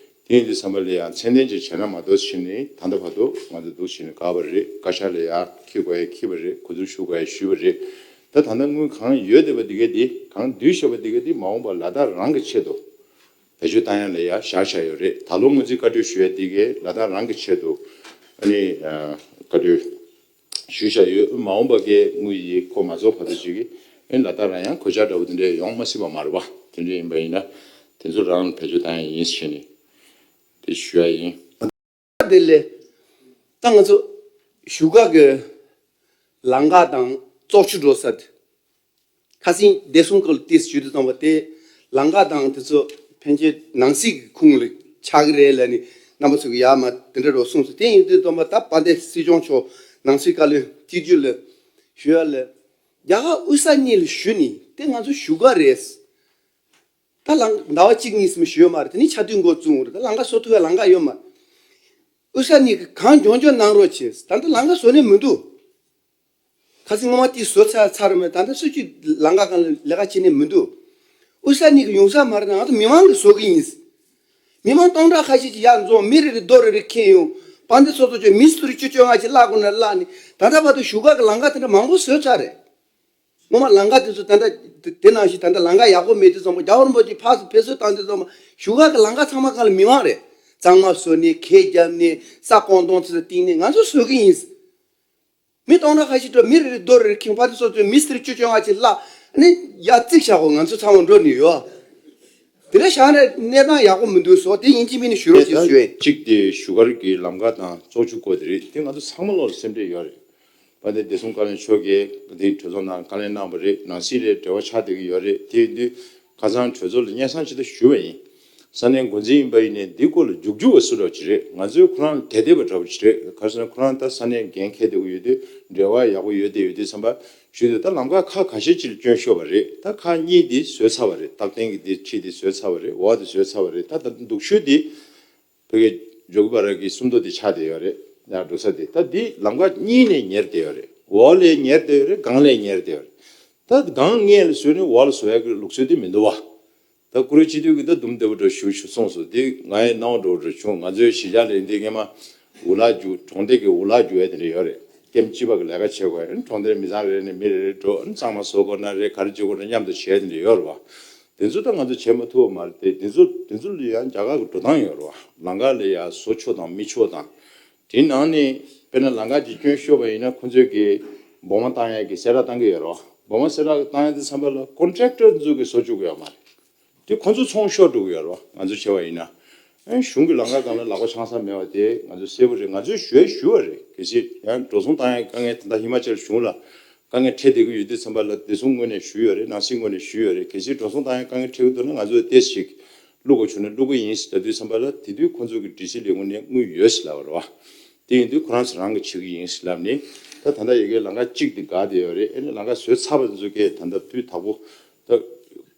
དེ་ཡིན་དུས་ཙམ་པ་ལ་ཡང་ཚད་ལྡན་ཅིག་བྱས་ན་མ་གཏོགས་ཕྱིན་ནས་ད་ལྟ་བར་དུ་ང་ཚོ་འདུག་ཕྱིན་ནས་དགའ་བ་རེད། བཀའ་ཤག་ལ་ཡང་འཁྱེར་དགོས་ཡ་འཁྱེར་བ་རེད། གོ་བསྡུར་ཞུ་དགོས་ཡ་ཞུས་པ་རེད། ད་ད་ལྟ་དངུལ་གང་ཡོད་བསྡད་པ་འདི་གས་འདི་གང་བསྡུས་བཞག་པ་འདི་གས་འདི་མ་འོངས་པ་ལ་དྭགས་རང་གི་ཆེད་དུ་བེད་སྤྱོད་བཏང་ཡ་ལ་ཡང་བཞག་བཞག་ཡོད་རེད། ད་ལོ་སྔོན་རྩིས་བཀའ་འཁྲོལ་ཞུ་ཡ་འདི་གས་ལ་དྭགས་རང་གི་ཆེད་དུ་ཨ་ནི་བཀའ་འཁྲོལ་ཞུས་བཞག་ཡོད། མ་འོངས་པ་གས་དངུལ་ཡིས་ཁོ་མ་རྫོགས་བར་དུ་ཅིག་གི་ཨ་ནི་ལ་དྭགས་རང་ཡང་གོད་ཆག་འདྲ་བོ་དེ་འདྲས་ཡོང་མ་སྲིད་པ་མ་རེད་པ། དེ་འདྲས་ཡིན་པ་ཡིན་ན་དེ་ཚོ་རང་ལ་བེད་སྤྱོད་བཏང་ཡ་ཡིན་ཟེར་ནས་དེ་ཞུ་ཡ་ཡིན། དེ་ལས་ད་ང་ཚོ་བཞུགས་སྒར་གྱི་ལམ་ཁ་དང་བཙོག་ཆུ་འགྲོ་ས་དེ་ཁ་སང་བདེ་སྲུང་སྐོར་ལ་ཏིས་ཞུ་དུས་ཙམ་པ་དེ་ལམ་ཁ་དང་དེ་ཚོ་ཕན་ཆད་ནང་སྲིད་ཀྱི་ཁུངས་ལ་ཆགས་ཀྱི་རེད་ལབ་ནས་རྣམ་པ་ཚོ་གི་ཡར་མར་དེ་འདྲ་རོ་གསུངས་སོང་། དེ་ཡིན་དུས་ཙམ་པ་ད་དཔལ་ལྡན་སྲིད་སྐྱོང་མཆོག་ནང་སྲིད་བཀའ་བློན་གཅིག་གྱུར་ལ་ཞུ་ཡ་ལ་རྒྱ་གར་དབུས་ས་གཉིས་ལ་ཞུ་ནས་དེ་ང་ཚོ་བཞུགས་སྒར་རེད། ད་ལང་ཟླ་བ་གཅིག་གཉིས་སུ་མི་ཞུ་ཡོད་མ་རེད། དེ་ནི་ཆ་དུས་འགོ་བཙུགས་རེད། ད་ལམ་ཁ་བཟོ་ཐུབ་ཡ་ལམ་ཁ་ཡོད་མ་རེད། དབུས་ས་གཉིས་ཀྱི་གང་མགྱོགས་མགྱོགས་གནང་རོགས་བྱེད། ད་ལྟ་ལམ་ཁ་བཟོ་ནས་མི་འདུག་ཁ་སང་སྔོན་མ་དེ་བཟོ་ཚར་ཚར་རེད་མོད། ད་ལྟ་སུ་གཅིག་ལམ་ཁ་སྒང་ལ་ལས་ཀ་བྱེད་ནས་མི་འདུག་དབུས་ས་གཉིས་ཀྱི་ཡོང་ས་མ་རེད། ང་ཚོ་མི་མང་གིས་བཟོ་གི་ཡིན། མི་མང་སྟོང་ཕྲག་ཁ་ཤས་ཀྱིས་ཡར་འཛོམས། མི་རེ་རེ་རྡོ་རེ་རེ་ཁྱེར་ཡོང་། དཔལ་ལྡན་ཚོགས་གཙོ་མཆོག་མི་སུ་རེ་བཅུ་བཅོ་ལྔ་ཅིག་བརླག་དགོས་ན་བརླག་ནས་ད་ལྟ་བར་དུ་བཞུགས་སྒར་གྱི་ལམ་ཁ་དེ་འདྲ་མང་པོ་བཟོས་ཚར་རེད། སྔོན་མ་ལམ་ཁ་དེ་ཚོ་ད་ལྟ་དེ་ནང་བཞིན་ད་ལྟ་ལམ་ཁ་ཡག་པོ་མེད་དུས་ཙམ་པ་རྒྱལ་བ་རིན་པོ་ཆེ་ཕར་ཚུར་བེད་སྤྱོད་བཏང་དུས་ཙམ་པ་བཞུགས་སྒར་གྱི་ལམ་ཁ་ཚང་མ་གང་ལ་མི་མང་རེད། གཙང་མ་བཟོ་ནས་གད་རྒྱབ་ནས་ས་བཀོད་འདོམས་ཚོ་བཏིང་ནས་ང་ཚོ་བཟོ་གི་ཡིན། མི་སྟོང་ཕྲག་ཁ་ཤས་འགྲོ། མི་རེ་རེ་རྡོ་རེ་རེ་ཁེངས། དཔལ་ལྡན་ཚོགས་གཙོས་མི་སེར་བཅུ་བཅོ་ལྔ་ཅིག་བརླག་ནས་ཡར་བརྩིགས་བཞག་གོ། ང་ཚོ་ཚང་མ་འགྲོ་ནས་ཡོད། དེ་འདྲ་བཞག་ནས་གནས་སྟངས་ཡག་པོ་མི་འདུག་བཟོ། དེ་ཡིན་གཅིག་མིན་གཅིག་ཞུ་རོགས་བྱེད་ཞུ་ཡིན། གཅིག་དེ་བཞུགས་སྒར་གྱི་ལམ་ཁ་དང་བཙོག་ཆུ་སྐོར་དེ་རེད། དེ་ང་ཚོ་ཚང་མ་ལོག་ལ་སེམས་ཁྲལ་ཡོད་རེད། དཔལ་ལྡན་བདེ་སྲུང་བཀའ་བློན་མཆོག་གིས་དེ་གྲོས་ཚོགས་ནང་བཀའ་ལན་གནང་བ་རེད། ནང་སྲིད་ལས་འབྲེལ་བ་ཆགས་བསྡད་ཀྱི་ཡོད་རེད། དེ་ཡིན་དུས་ཁ་སང་གྲོས་ཚོགས་ལ་སྙན་སེང་ཅིག་ད་ཞུས་པ་ཡིན། ས་གནས་འགོ་འཛིན་ཡིན་པ་ཡིན་ནའི་འདི་སྐོར་ལ་རྒྱུག་རྒྱུག་པ་སུ་འདྲ་ཅིག་རེད། ང་ཚོས་ཁོ་རང་ལ་དད་དད་པ་འདྲ་པོ་ཅིག་རེད། ག་རེ་ཟེར་ན་ཁོ་རང་ད་ས་གནས་འགན་འཁྱེར་བསྡད་ཀྱི་ཡོད་དུས་འབྲེལ་བ་ཡག་པོ་ཡོད་བསྡད་ཡོད་དུས་ཙམ་པ་ཞུས་དུས་ད་ལམ་ཁ་ཁག་ཁ་ཤས་ཅིག་ལ་སྐྱོན་ཤོར་བ་རེད། ད་ཁག་གཉིས་འདི་བཟོས་ཚར་བ་རེད། རྟག་བརྟན་གྱི་འདི་ཁྲི་འདི་བཟོས་ཚར་བ་རེད། འོག་འདི་བཟོས་ཚར་བ་རེད། ད་ད་སྡུག་ཤོས་འདི་བོད་ཀྱི་ཇོ་གི་པ་ར་གི་སུམ་མདོ་དེ་ཆགས་བསྡད་ཡོད་རེད། ཡར་འགྲོ་ས་དེ་ད་འདི་ལམ་ཁ་གཉིས་ནས་ཉེར་བསྡད་ཡོད་རེད། འོག་ལས་ཉེར་བསྡད་ཡོད་རེད། སྒང་ལས་ཉེར་བསྡད་ཡོད་རེད། ད་སྒང་སྔས་ལ་བཟོས་ནས་འོག་ལ་བཟོ་ཡག་གི་ལུགས་སྲོལ་དེ་མི་འདུག་བ། ད་བཀུར་འོས་སྤྱི་འཐུས་ཀྱིས་ད་འདུམ་བདེ་པོ་འདྲ་ཞུ་ཞུ་གསུངས་སོང་། དེ་ང་ཡི་སྣང་བ་འགྲོ་འགྲོ་བྱུང་། ང་ཚོའི་གཞིས་ཆགས་ལ་འདི་སྔས་མ་འུ་ལག་རྒྱུག་གྲོང་སྡེ་གི་འུ་ལག་རྒྱུག་ཡ་དེ་འདྲ་ཡོད་རེད། ཀེམ་གཅིག་པ་གི་ལས་ཀ་བྱེད་དགོས་ཡ། གྲོང་སྡེར་མི་ཚང་རེ་རེ་ནས་མི་རེ་རེ་འགྲོ། གཙང་མ་བཟོ་དགོས་ན་རེད། ག་རེ་བྱེད་དགོས་ན་མཉམ་དུ་བྱེད་ཡ་དེ་འདྲ་ཡོད་རེད་བ། དེ་ཚོ་ད་ང་ཚོ་བྱེད་མ་ཐུབ་པ་མ་རེད་དེ། དེ་ཚོ་དེ་ཚོ་ལ་ཡང་རྒྱ་གར་གྱི་འགྲོ་སྟངས་ཡོད་རེད་བ། ལམ་ཁ་ལ་ཡང་བཟོ་ཆོག་དང་མི་ཆོག་དང་། དེའི་ནང་ནས་དཔེར་ན་ལམ་ཁ་ཅིག་སྐྱོན་ཤོར་བ་ཡིན་ན་ཁོ་ཚོས་ཀྱི་སྦོམ་མ་བཏང་ཡ་གི་གསལ་བསྒྲགས་བཏང་གི་ཡོད་རེད་བ། སྦོམ་མ་གསལ་བསྒྲགས་བཏང་ཡ་དེ་ཙམ་པ་ལ་ཀོན་ཊེག་ཊར་ཚོ་གིས་བཟོ་བཅུག་གི་ཡོད་མ་རེད། དེ་ཁོ་ཚོ་ཚོང་ཤོར་འགྲོ་གི་ཡོད་རེད་བ། ང་ཚོ་བྱས་པ་ཡིན་ན། ཨ་གཞུང་གི་ལམ་ཁ་སྒང་ལ་ལག་པ་འཆང་ས་མེད་པ་དེ་ང་ཚོ་གསལ་པོ་རེད། ང་ཚོས་ཞུ་ཡ་ཞུ་བ་རེད། གལ་སྲིད་ཡང་འགྲོ་སོང་བཏང་ཡ་དཀའ་ངལ་ད་ལྟ་ཧི་མ་ཅལ་གཞུང་ལ་དཀའ་ངལ་འཕྲད་བསྡད་ཀྱི་ཡོད་དུས་ཙམ་པ་ལ་བདེ་སྲུང་ངོས་ནས་ཞུས་ཡོད་རེད། ནང་སྲིད་ངོས་ནས་ཞུས་ཡོད་རེད། གལ་སྲིད་འགྲོ་སོང་བཏང་ཡ་དཀའ་ངལ་འཕྲད་ཀྱི་འདུག་ན་ང་ཚོས་ཏོག་ཙམ་ཞིག་བླུག་དགོས་བྱུང་ན་བླུག་གི་ཡིན་ཟེར་ལབ་དུས་ཙམ་པ་ལ་དེ་དུས་ཁོང་ཚོ་གི་སྒྲིག་གཞི་ལས་ཁུངས་ནས་དངུལ་ཡོད་ཟེར་ལབ་པ་རེད་བ། དེ་ཡིན་དུས་ཁོ་རང་ཚོ་རང་གིས་བྱེད་ཀྱི་ཡིན་ཟེར་ལབ་ནས། ད་ད་ལྟ་ཡ་གིའི་ལམ་ཁ་གཅིག་དེ་འགག་བསྡད་ཡོད་རེད། ཨ་ནི་ལམ་ཁ་བཟོས་ཚར་བ་ཚོ་གིས་ད་ལྟ་དུས་དག་པོ་ད་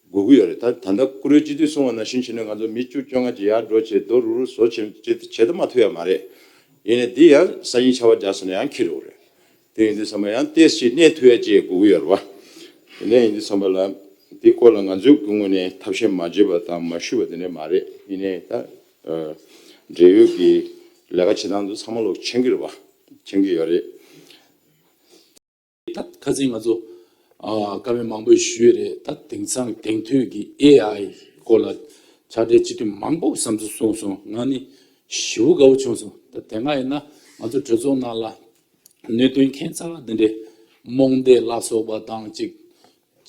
སྒུག་གི་ཡོད་རེད། ད་ད་ལྟ་བཀུར་འོས་སྤྱི་འཐུས་གསུངས་པ་ནང་བཞིན་བྱས་ན་ང་ཚོ་མི་བཅུ་བཅོ་ལྔ་ཅིག་ཡར་འགྲོ་བྱས་རྡོ་རུག་རུག་བཟོ་བྱས་བྱེད་བྱེད་ད་མ་ཐུབ་ཡ་མ་རེད། ཡིན་ནའི་འདི་ཡང་སང་ཉིན་ཆར་པ་རྒྱག་སོང་ན་ཡང་འཁྱེར་འགྲོ་གི་རེད། དེ་ཡིན་དུས་ཙམ་པ་ཡང་ཏོག་ཙམ་གནས་ཐུབ་ཡ་ཅིག་དགོས་ཀྱི་ཡོད་རེད་བ། དེ་ནས་ཡིན་དུས་ཙམ་པ་ལ་འདི་སྐོར་ལ་ང་ཚོའི་ངོས་ནས་ཐབས་ཤེས་མ་བྱས་པ་དང་མ་ཞུས་པ་དེ་འདྲ་མ་རེད། ཡིན་ནའི་ད་འབྲེལ་ཡོད་ཀྱི་ལས་ཀ་བྱེད་སྟངས་ཚོ་ཚང་མ་ལོག་མཁྱེན་གྱི་རེད་བ། མཁྱེན་གྱི་ཡོད་རེད། ད་ཁ་སང་ང་ཚོ་ཨ་བཀའ་མོལ་མང་པོ་ཞུས་རེད། ད་དེང་སང་དེང་དུས་ཀྱི་ཨེ་ཨའི་སྐོར་ལ་ཕྱག་སྦྲེལ་སྤྱི་འཐུས་མང་པོ་བསམ་ཚུལ་གསུངས་སོང་། ང་ནི་ཞེ་པོ་དགའ་པོ་བྱུང་སོང་། ད་དེ་སྔ་ཡིན་ན་ང་ཚོ་གྲོས་ཚོགས་ནང་ལ་གནད་དོན་ཁྱད་མཚར་འདི་འདྲའི་རྨོངས་དད་ལ་སོགས་པ་དང་ཅིག་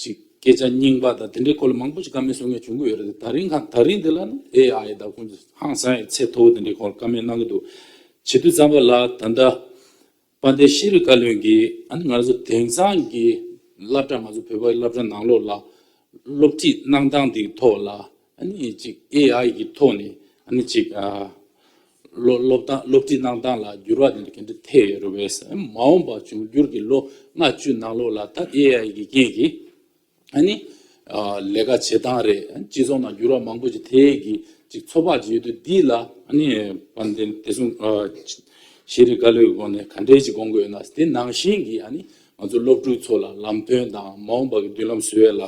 ཅིག་སྐད་ཆ་རྙིང་པ་དང་དེ་འདྲའི་སྐོར་ལ་མང་པོ་ཞིག་བཀའ་མོལ་གསུང་མཁན་བྱུང་གི་ཡོད་རེད། ད་རིང་ཁ་ད་རིང་འདི་ལ་ནི་ཨེ་ཨའི་དང་ཁོང་ཚོ་ཧང་སང་ཡ་ཚད་མཐོ་པོ་དེ་འདྲའི་སྐོར་བཀའ་མོལ་གནང་གི་འདུག་བྱེད་དུས་ཙམ་པ་ལ་ད་ལྟ་དཔལ་ལྡན་ཤེས་རིག་བཀའ་བློན་གྱིས་ཨ་ནི་ང་ཚོ་དེང་སང་གི་སློབ་གྲྭ་ང་ཚོ་བོད་པའི་སློབ་གྲྭ་ནང་ལོགས་ལ་སློབ་ཁྲིད་གནང་སྟངས་དེའི་ཐོག་ལ་ཨ་ནི་ཅིག་ཨེ་ཨའི་གི་ཐོག་ནས་ཨ་ནི་ཅིག་ཨ་སློབ་སློབ་སྟངས་སློབ་ཁྲིད་གནང་སྟངས་ལ་འགྱུར་བ་དེ་འདྲ་ག་འདྲ་ཐེབས་ཡོད་རེད་པས། མ་འོངས་པ་འབྱུང་འགྱུར་གྱི་ལོ་ལྔ་བཅུ་ནང་ལོགས་ལ་ད་ཨེ་ཨའི་གི་རྐྱེན་གྱིས་ཨ་ནི་ཨ་ལས་ཀ་བྱེད་སྟངས་རེད། སྤྱི་ཚོགས་ནང་འགྱུར་བ་མང་པོ་ཞིག་ཐེབས་ཀྱི་ཅིག་ཚོད་དཔག་ཅིག་ཡོད་དུས་འདི་ལ་ཨ་ནི་དཔལ་ལྡན་བདེ་སྲུང་ཨ་ཤེས་རིག་བཀའ་བློན་གྱི་སྒོ་ནས་ག་འདྲས་ཅིག་དགོངས་ཀྱི་ཡོད་ན། དེ་ནང་བཞིན་གྱི་ཨ་ནི་ང་ཚོ་སློབ་ཕྲུག་ཚོ་ལ་ལམ་སྟོན་དང་མ་འོངས་པ་གི་མདུན་ལམ་བཟོ་ཡས་ལ་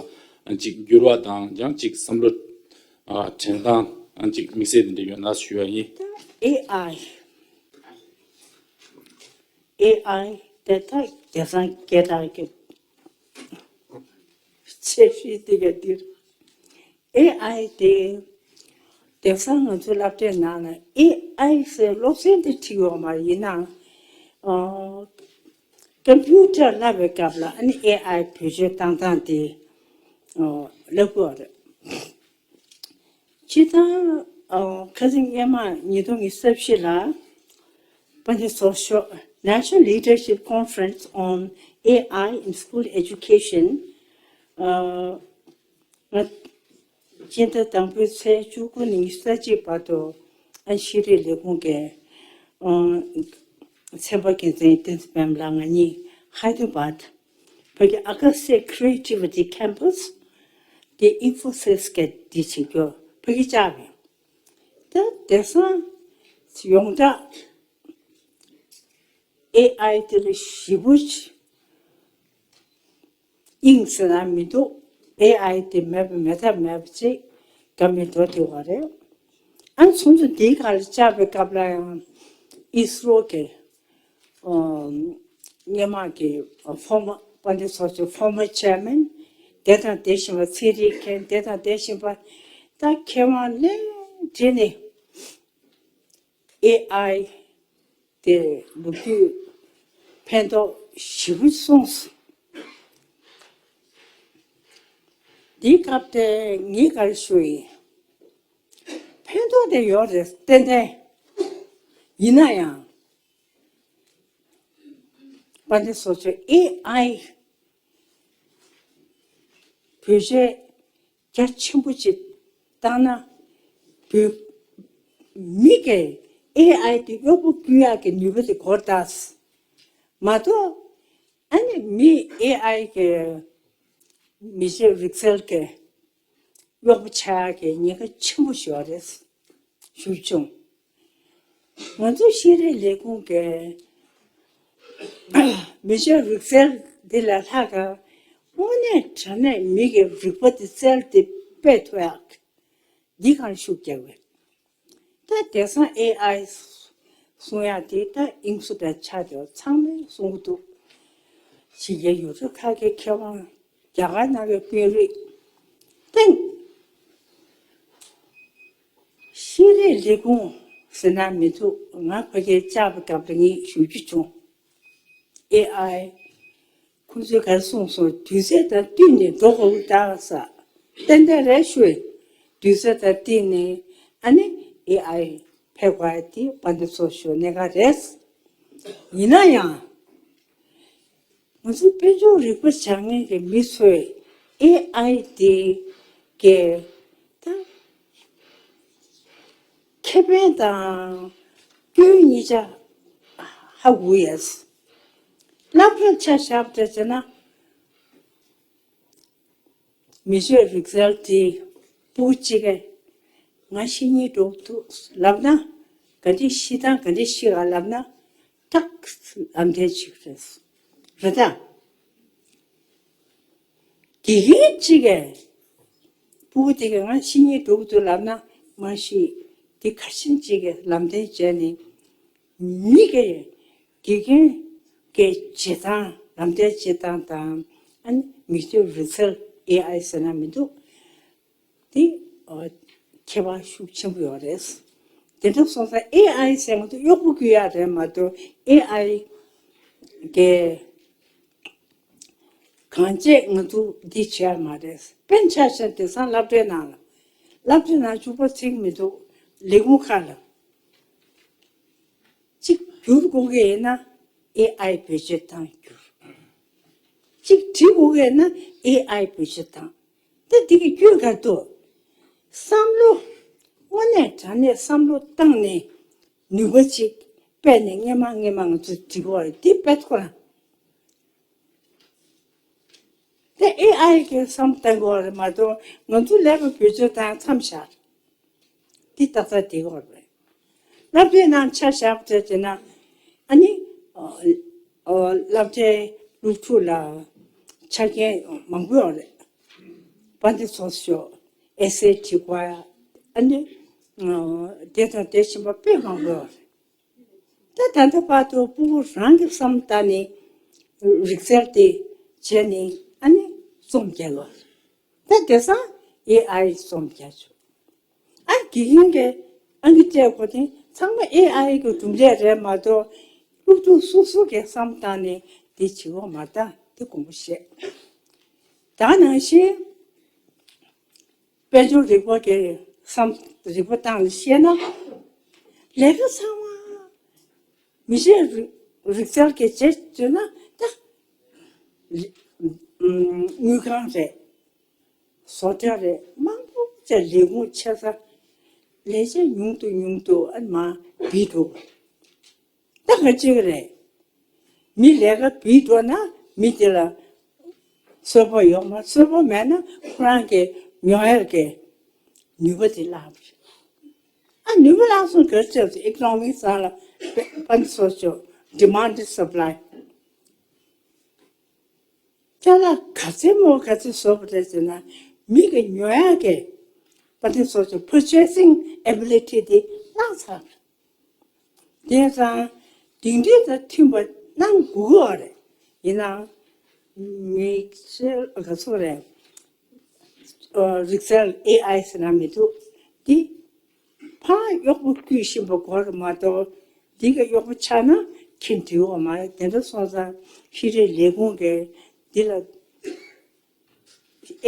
ཅིག་འགྱུར་བ་དང་ཡང་ཅིག་བསམ་བློ་ཨ་དྲན་སྟངས་ ཨ་ཅིག་དམིགས་བསལ་དེ་འདྲ་ཡོད་ན་ཞུ་ཡ་ཡིན། ཨེ་ཨའི། ཨེ་ཨའི་དེ་ད་དེང་སང་སྐད་གྲགས་ཀྱི་ཆེ་ཤོས་དེ་ག་འདིར། ཨེ་ཨའི་དེ་དེང་སང་ང་ཚོའི་སློབ་གྲྭའི་ནང་ལ་ཨེ་ཨའི་ཟེར་སློབ་ཚན་དེ་ཁྲིད་ཡོད་མ་རེད། ཡིན་ནའང་ཨ་ཀམ་པུ་ཊར་བསླབ་པའི་སྐབས་ལ་ཨ་ནི་ཨེ་ཨའི་བེད་སྤྱོད་བཏང་སྟངས་དེ་ཨ་བསླབ་དགོས་རེད། སྤྱིར་བཏང་ཨ་ཁ་སང་སྔོན་མ་ཉིས་སྟོང་ཉི་ཤུ་རྩ་བཞི་ལ་དཔལ་ལྡན་ཚོགས་གཙོ National Leadership Conference on A I in School Education ཨ་ང་སྤྱི་ཟླ་དང་པོའི་ཚེས་བཅུ་དགུ་ནས་ཉི་ཤུ་རྩ་གཅིག་བར་དུ་ཨ་ཤེས་རིག་ལས་ཁུངས་ཀྱི་ཨ་ཚན་པ་འགན་འཛིན་བསྟན་འཛིན་པད་མ་ལགས་ང་གཉིས་ཧའི་ཏི་ར་བཱད་ཕ་གི་Agastya Creativity Campus དེ་ཨིན་ཕོ་སིས་གི་དེ་བྱེད་རྒྱུ་ཕ་གི་བཅར་བས། ད་དེང་སང་ཡོངས་གྲགས་ཨེ་ཨའི་དེ་ལ་ཞེ་པོ་ཅིག་དབྱིངས་ཟེར་ན་མི་འདུག་ཨེ་ཨའི་དེ་མེད་པ་མེད་ཐབས་མེད་པ་ཅིག་ག་མེད་འགྲོ་བསྡད་པ་རེད། ཨ་ཚོགས་འདུ་འདིའི་སྒང་ལ་བཅར་བའི་སྐབས་ལ་ཡང་ཨི་སི་རོ་གི་ཨ་སྔོན་མ་གི་ཕོར་མར་དཔལ་ལྡན་ཚོགས་གཙོའི་ཕོར་མར་ཆེར་མེན་དེ་དང་དེ་བཞིན་པ་ཚན་རིག་མཁན་དེ་དང་དེ་བཞིན་པ་ད་མཁས་དབང་ལྷན་རྒྱས་ནས་ཨེ་ཨའི་དེ་ལོ་རྒྱུས་ཕན་ཐོགས་ཞེ་པོ་གསུངས་སོང་། འདིའི་སྐབས་དེ་ངས་ག་རེ་ཞུ་ཡིན། ཕན་ཐོགས་དེ་ཡོད་རེད་ཏན་ཏན། ཡིན་ན་ཡང་དཔལ་ལྡན་ཚོགས་གཙོས་ཨེ་ཨའི་བེད་སྤྱོད་རྒྱ་ཆེན་པོ་ཅིག་བཏང་ན་བོད་མི་གིས་ཨེ་ཨའི་དེ་གཡོག་པོ་བཀོལ་ཡག་གི་ནུས་པ་དེ་འགོར་ད། མ་གཏོགས་ཨ་ནི་མི་ཨེ་ཨའི་གི་མི་ཆོས་རིག་རྩལ་གི་གཡོག་པོ་ཆགས་ཡག་གི་ཉེན་ཁ་ཆེན་པོ་ཞིག་ཡོད་རེད་ཞུ་བྱུང་། ང་ཚོ་ཤེས་རིག་ལས་ཁུངས་ཀྱི་མི་ཆོས་རིག་རྩལ་འདི་ལས་ལྷག་ག་དངོས་གནས་དྲང་གནས་མི་གི་རིག་པ་དེ་རྩལ་དེ་སྤེལ་ཐུབ་ཡག་འདི་གང་ཤུགས་རྒྱག་དགོས། ད་དེང་སང་ཨེ་ཨའི་གསུང་ཡག་དེ་ད་དབྱིངས་སུ་ད་ཆགས་བསྡད་པ་ཚང་མས་གསུང་གི་འདུག་ཕྱི་རྒྱལ་ཡུལ་གྲུ་ཁག་གི་མཁས་དབང་རྒྱ་གར་ནང་གི་དཔོན་རིགས་སྟེང་། ཤེས་རིག་ལས་ཁུངས་ཟེར་ན་མི་འདུག་ང་ཕ་གིར་བཅར་བའི་སྐབས་ལ་ངས་ཞུ་རྒྱུ་བྱུང་། ཨེ་ཨའི་ཁོང་ཚོས་ག་རེ་གསུངས་སོང་། དུས་ཚོད་དང་བསྟུན་ནས་འགྲོ་དགོས་ཀྱི་རེད་ཟེར། ཏན་ཏན་རེད་ཞུ། དུས་ཚོད་དང་བསྟུན་ནས་ཨ་ནི་ཨེ་ཨའི་ཕེབས་དགོས་ཡ་དེ་དཔལ་ལྡན་ཚོགས་གཙོས་གནད་འགག་རེད། ཡིན་ན་ཡང་། ང་ཚོ་དཔལ་འབྱོར་རིག་པ་སྦྱང་མཁན་གྱི་མི་ཚོས་ཨེ་ཨའི་དེ་གའི་ད་ཁེ་ཕན་དང་སྐྱོན་གཉིས་ཆ་ཧ་གོ་ཡས། སློབ་གྲྭ་ཆ་བཞག་པ་བྱས་ན་མི་ཆོས་རིག་རྩལ་དེ་སྤུ་གུ་གཅིག་གིས་ང་ཤེས་སྙིང་འདོགས་འདུག་ལབ་ན། ག་འདྲ་ཤེས་སྟངས་ག་འདྲ་ཤེས་ག་ལབ་ན། ཏག་ལམ་སྟོན་ཅིག་རེད། རེད་ད། དགེ་རྒན་གཅིག་གིས་སྤུ་གུ་དེ་གིས་ང་ཤེས་སྙིང་འདོགས་འདུག་ལབ་ན་མ་ཤེས། དེ་ཁ་ཤས་གཅིག་གིས་ལམ་སྟོན་བྱས་ནས་མི་གིས་དགེ་རྒན་གྱི་བྱེད་སྟངས་ལམ་སྟོན་བྱེད་སྟངས་དང་ཨ་ནི་མི་ཆོས་རིག་རྩལ་ཨེ་ཨའི་ཟེར་ན་མི་འདུག་དེ་ཨ་ཁྱད་པར་ཤུགས་ཆེན་པོ་ཡོད་རེད། དེ་འདྲ་སོང་ཙང་ཨེ་ཨའི་ཟེར་ང་ཚོ་གཡོག་པོ་བཀོལ་ཡག་རེད་མ་གཏོགས་ཨེ་ཨའི་གི་གང་བྱས་ང་ཚོ་འདི་བྱས་མ་རེད། དཔེར་ཆ་བཞག་དེང་སང་སློབ་གྲྭའི་ནང་ལ་སློབ་གྲྭའི་ནང་བཅུག་པ་ཚིག་མི་འདུག་ལས་ཁུངས་ཁག་ལ་གཅིག་བསྒྱུར་དགོས་ཀྱི་ཡིན་ན་ཨེ་ཨའི་བེད་སྤྱོད་བཏང་བསྒྱུར། གཅིག་བྲིས་དགོས་ཀྱི་ཡིན་ན་ཨེ་ཨའི་བེད་སྤྱོད་བཏང་། ད་འདི་གི་རྒྱུ་ག་འདུག་བསམ་བློ་དངོས་གནས་དྲང་གནས་བསམ་བློ་བཏང་ནས་ནུས་པ་ཅིག་སྤེལ་ནས་སྔོན་མ་སྔོན་མ་ང་ཚོས་འགྲིག་གི་རེད། འདི་དཔེ་ཁོ་རང་། དེ་ཨེ་ཨའི་གིས་བསམ་བཏང་གི་རེད་མ་གཏོགས་ང་ཚོ་ལས་ཀ་བེད་སྤྱོད་བཏང་མཚམས་བཞག་འདི་ཏག་ཏག་བསྡད་ཀྱི་རེད། སློབ་གྲྭའི་ནང་ཆ་བཞག་བྱས་བྱས་ན་ཨ་ནི་ཨ་ཨ་སློབ་གྲྭའི་སློབ་ཕྲུག་ལ་ཆ་རྐྱེན་མང་པོ་ཡོད་རེད། དཔལ་ལྡན་ཚོགས་གཙོས་ཨེ་སེ་བྲིས་དགོས་ཡ། ཨ་ནི་ དེ་དང་དེ་བཞིན་པ་དཔེ་མང་པོ་ཡོད་རེད། ད་ད་ལྟ་བར་དུ་སྤུ་གུ་རང་གི་བསམ་བཏང་ནས་རིག་རྩལ་དེ་བྱས་ནས་ཨ་ནི་རྩོམ་རྒྱག་དགོས། ད་དེང་སང་ཨེ་ཨའི་རྩོམ་རྒྱག་ཆོག་ཨ་དགེ་རྒན་གྱི་ཨང་ཀི་སྤྲད་དགོས་དེ་ཚང་མ་ཨེ་ཨའི་གི་གྲུབ་འབྲས་རེད་མ་གཏོགས་སློབ་ཕྲུག་སོ་སོ་གི་བསམ་བཏང་ནས་དེ་བྱེད་དགོས་མ་ད་དེ་དགོངས་པ་བཞེས། ད་ནང་བཞིན། དཔལ་འབྱོར་རིག་པ་གི་བསམ་རིག་པ་སྟངས་ལ་བཤད་ན། ལས་ཀ་ཚང་མ་མི་ཤེས་རིག་རིག་རྩལ་གྱི་བྱེད་བཅུག་ན་ད་དངུལ་ཁང་རེད། བཟོ་གྲྭ་རེད། མང་པོ་ཅིག་ལས་ཁུངས་ཆེ་ས་ལས་བྱེད་ཉུང་དུ་ཉུང་དུ་ཨ་མ་བིས་འགྲོ། ད་ག་ཅིག་རེད། མི་ལས་ཀ་བུད་འགྲོ་ན་མི་དེ་ལ་གསོན་པོ་ཡོང་མ་གསོན་པོ་མེད་ན་ཁོ་རང་གི་ཉོ་ཡག་གི་ནུས་པ་དེ་བརླག་པ་རེད། ཨ་ནུས་པ་བརླག་སོང་ག་ཅིག་ཨི་ཀོ་ནོ་མིག་ས་ལ་དཔལ་འབྱོར་སོགས་ཀྱི་ཌི་མཱན་ཌི་སབ་ལའི། ཅ་ལག་ག་ཚད་མོ་ག་ཚད་བཟོ་བ་རེད་ཟེར་ན་མི་གི་ཉོ་ཡག་གི་དཔལ་འབྱོར་སོགས་ཀྱི་པར་ཆེ་སིང་ཨེ་བི་ལི་ཊི་དེ་བརླག་ཚར་བ་རེད། དེང་སང་དེང་དུས་དང་མཐུན་པ་གནང་དགོས་ཀྱི་ཡོད་རེད། ཡིན་ནའང་མི་ཚེ་ག་ཚོད་རེད། རིག་རྩལ་ཨེ་ཨའི་ཟེར་ན་མི་འདུག་དེ་ཕར་གཡོག་པོ་བརྐུས་བཞིན་པ་དགོས་རེད་མ་གཏོགས་འདི་ག་གཡོག་པོ་ཆགས་ན་ཁྱིམ་དུ་ཡོད་མ་རེད། དེ་འདྲ་སོང་ཙང་ཤེས་རིག་ལས་ཁུངས་ཀྱིས་འདི་ལ།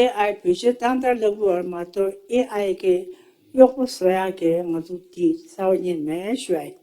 ཨེ་ཨའི་བེད་སྤྱོད་བཏང་དང་ལབ་དགོས་པ་མ་གཏོགས་ཨེ་ཨའི་གི་གཡོག་པོ་བཟོ་ཡག་གི་ང་ཚོ་འདི་རྩ་བ་ཉིད་མེད་ཞུ་ཡ་ཡིན།